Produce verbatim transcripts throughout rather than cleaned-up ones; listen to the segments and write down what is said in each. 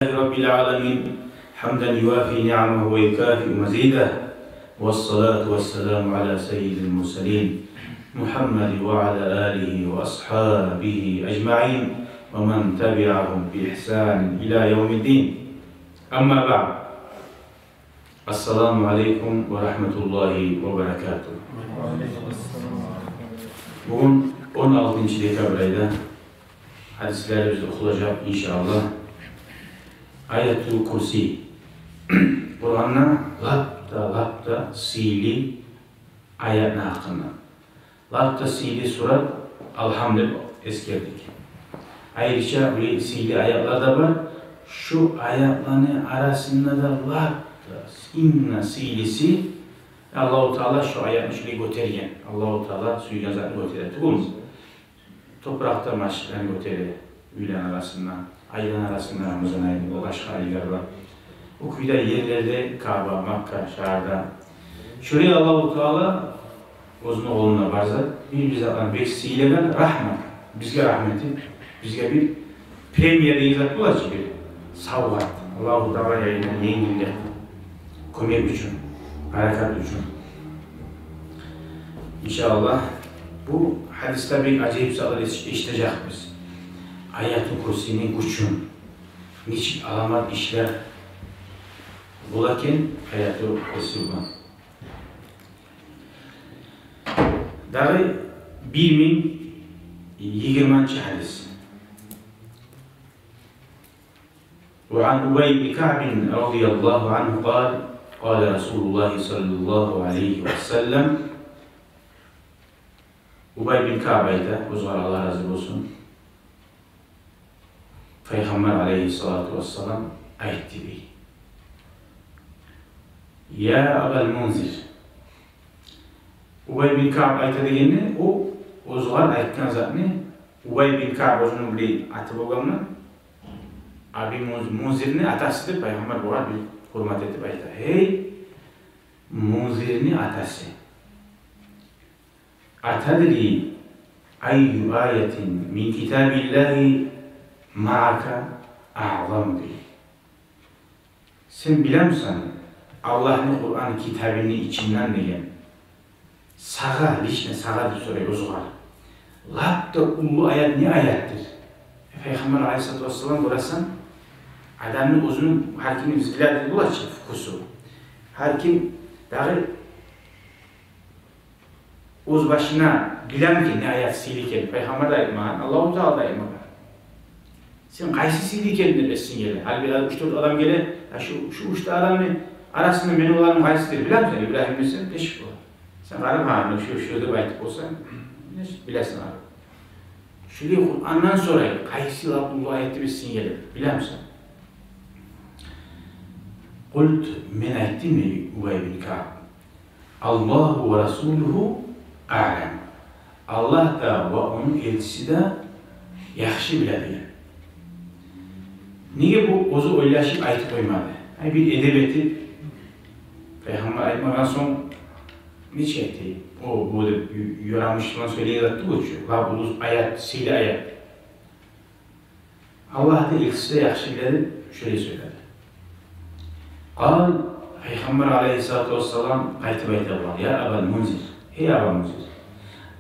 لله رب العالمين، حمدا يوافي نعمه ويكافئ مزيده، والصلاة والسلام على سيد المرسلين محمد وعلى آله وأصحابه أجمعين ومن تبعهم بإحسان إلى يوم الدين. أما بعد. السلام عليكم ورحمة الله وبركاته. Бугюн он алтынчы декабрь айда гьадислерибиз охулажакъ, иншааллагь. Аятул Курси. Къуранда лап да, лап да сыйлы аятны гьакъында. Лап да сыйлы сурат Алгьам деп эсгердик. Айрыча булай сыйлы аятлар да бар. Шу аятланы арасында да лап да инг сыйлысы, Аллагьу Таала шу аятны шулай гётерген. Аллагьу Таала сюйген затны гётере тюгюлмю? Топуракъда машиклени гётере, уьйлени арасында, айланы арасында, Рамазан айында, башгъа айлар бар. О кюйде ерлерде, Каъба, Макка шагьарда. Шулай Аллагьу Таала оьзюню къолунда бар зат, бир-бир затланы бек сыйлагъан, рагьмат. Бизге рагьмат этип, бизге бир премия деген зат бола чы, бир савгъат. Аллагьу Таала яйгъан енгиллик, кёмек учун, баракат учун. Иншааллагь, бу гьадисде бек ажайып затлар эш-, эшитежекбиз. Аятул Курсини гючюн, нечик аламат ишлер бола экен Аятул Курси булан. Дагъы бир минг йигирманчы гьадис. وعن أبي بن كعب رضي الله عنه قال: قال رسول الله صلى الله عليه وسلم. Убай бин Каъб айта, оьзюне Аллагь рази болсун. Пайхаммар алайгьиссалату вассалам айтды дей. Я Абал Мунзир. Убай бин Каъб айта дегенде, о оьзюне айтгъан затны, Убай бин Каъб оьзюню бир аты болгъандан, Аби Мунз-, Мунзирни атасы деп Пайхаммар бугъар бир гьюрмат этип айта. Гьей, Мунзирни атасы. أتدري أي آية من كتاب الله معك أعظم؟ Сен билемисен, Аллагьны Къуран китабыны ичинден деген, сагъа, лично сагъа деп сорай оьзюне, лап да уллу аят не аятдыр? Пайхаммар алайгьиссалату вассалам, гёресен, адамны оьзюню, гьар кимни взгляды бола чы, вкусу. Гьар ким дагъы оьз башына билеми экен не аят сыйлы экенни. Пайхаммар да айтмагъан, Аллагьу Таала да айтмагъан. Сен къайсы сыйлы экенни билесен геле. Гьали бир уьч-дёрт адам геле, я шу, шу уьч де адамны арасында мени уланым къайсыдыр, билемисен? Ибрагьим десенг, тешик бола. Сен къарап, гьа, шу, шу деп айтып болсанг, не билесен гьали. Шулай Къурандан сорай, къайсы лап уллу аятны билесен геле, билемисен? قلت, мен айтдым, дей Убай бин Каъб, الله ورسوله أعلم. Аллагь да ва ону элчиси де яхшы биле деген. Неге бу оьзю ойлашып айтып къоймады? Ай, бир эдеп этип, Пайхаммар айтмагъан сонг, нечик айтды? О, бу деп ю-, юрамыш булан сёйлейген зат тюгюл чю. Лап уллу аят, сыйлы аят. Аллагь да, элчиси де яхшы биле деп шолай сёйледи. قال, Пайхаммар алайгьиссалату вассалам къайтып айта бугъар: يا أبا المنذر, гьей Аба Мунзир,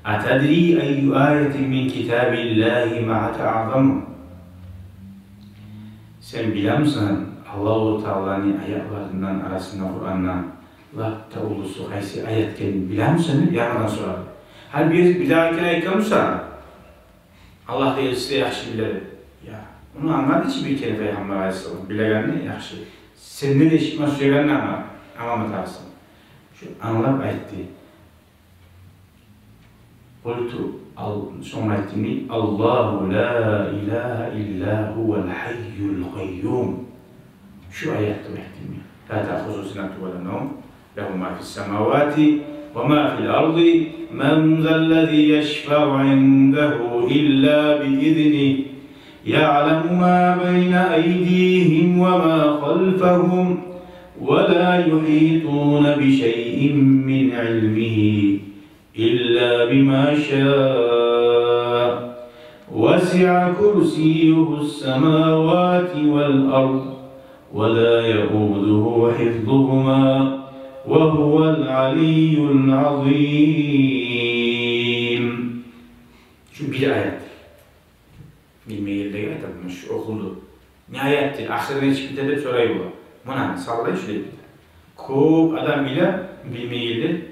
أتدري أي آية من كتاب الله معك أعظم؟ Сен билемисен, Аллагьу Тааланы аятларындан арасында, Къурандан лап да уллусу къайсы аят экенни билемисен деп янгыдан сорады. Гьали бир, бир дагъы керен айтгъан буса, Аллагь да, элчиси де яхшы биле. Я, ону англады чы бир керен Пайхаммар алайгьиссалам, билегенни яхшы. Сенден эшитме сюегенни англама, англама тарыкъсан. Шу англап айтды. قلت, ал-, сонг айтдым, الله لا إله إلا هو الحي القيوم. Шу аятны айтдым. لا تأخذه سنة ولا نوم، له ما في السماوات وما في الأرض، من ذا الذي يشفع عنده إلا بإذنه، يعلم ما بين أيديهم وما خلفهم، ولا يحيطون بشيء من علمه إلا بما شاء، وسع كرسيه السماوات والأرض ولا يئوده حفظهما وهو العلي العظيم. Шу бир аят. Билмегенлеге айтаман, шу охулду. Не аятдыр, ахырына нечик бите деп сорай бола. Муна, саллай шулай бите. Кёп адам биле, билмегенлер.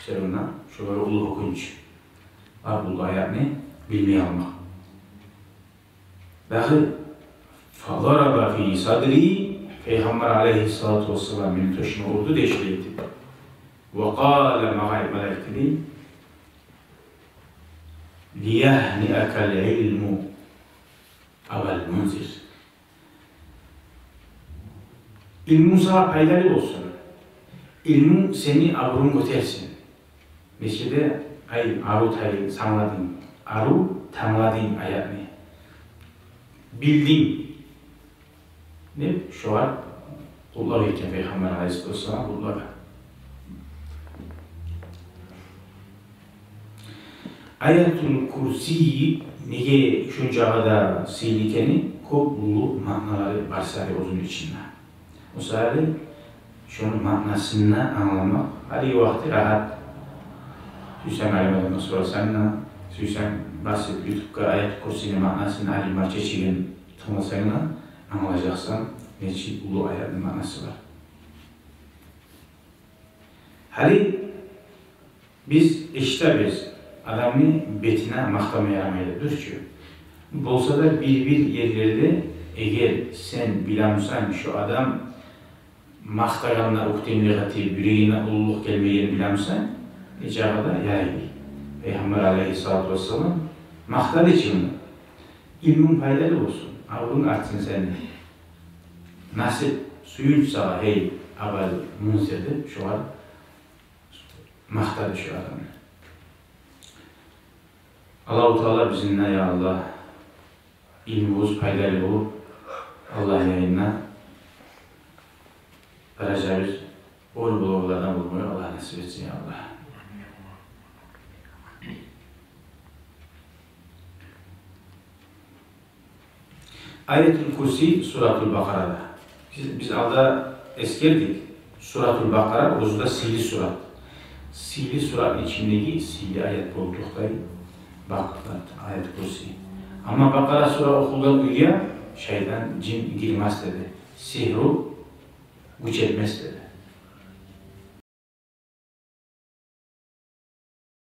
Шо онда, шолар уллу гьёкюнч. Бар уллу аятны билмей къалмакъ. Дагъы, فضرب في صدري, Пайхаммар алайгьиссалату вассалам мени тёшюме урду дей шулай этип. وقال, магъа айтмалай эди дей: ليهنئك العلم أبا المنذر. Илмунг сагъа пайдалы болсун. Илмунг сени абурунг гётерсин. Нечик де, ай, арив тай-, тангладынг, арив тангладынг аятны. Билдинг. Деп, шогъар къутлав этген Пайхаммар алайгьиссалату вассалам, къутлагъан. Аятул Курсий неге шунчакъы да сыйлы экени, кёп уллу маъналары бар сари оьзюню ичинде. О сари шону маънасын да англамакъ гьали вакъти рагьат. Сюйсенг, алимлерден сорасанг да, сюйсенг, басып ютубгъа Аятул Курсийни маънасын алимлер чечеген тынгласанг да, англажакъсан, нечик уллу аятны маънасы бар. Гьали биз эшитебиз, адамны бетине макътама ярамай деп, дюр чю. Болса да бир-бир ерлерде, эгер сен билемисен, шу адам макътагъанда оьктемлик этип, юрегине уллулукъ гелмегенин билемисен, нечакъы да ярай. Пайхаммар алайгьиссалату вассалам макътады чы муну. Илмунг пайдалы болсун, абурунг артсын сени. Насип, сююнч сагъа, гьей, Абал Мунзир, деп, шогъар макътады шу адамны. Аллагьу Таала бизин де, я Аллагь, илмубуз пайдалы болуп, Аллагь янына баражакъбыз, оьр болагъанлардан болмагъа Аллагь насип этсин, я Аллагь. Аятул Курси Суратул Бакъарада. Биз, биз алда эсгердик, Суратул Бакъара оьзю де сыйлы сурат. Сыйлы суратны ичиндеги сыйлы аят болуп токътай Бакъарат, Аятул Курси. Амма Бакъара сура охулгъан уьйге шайтан, жин гирмес деди. Сигьру гюч этмес деди.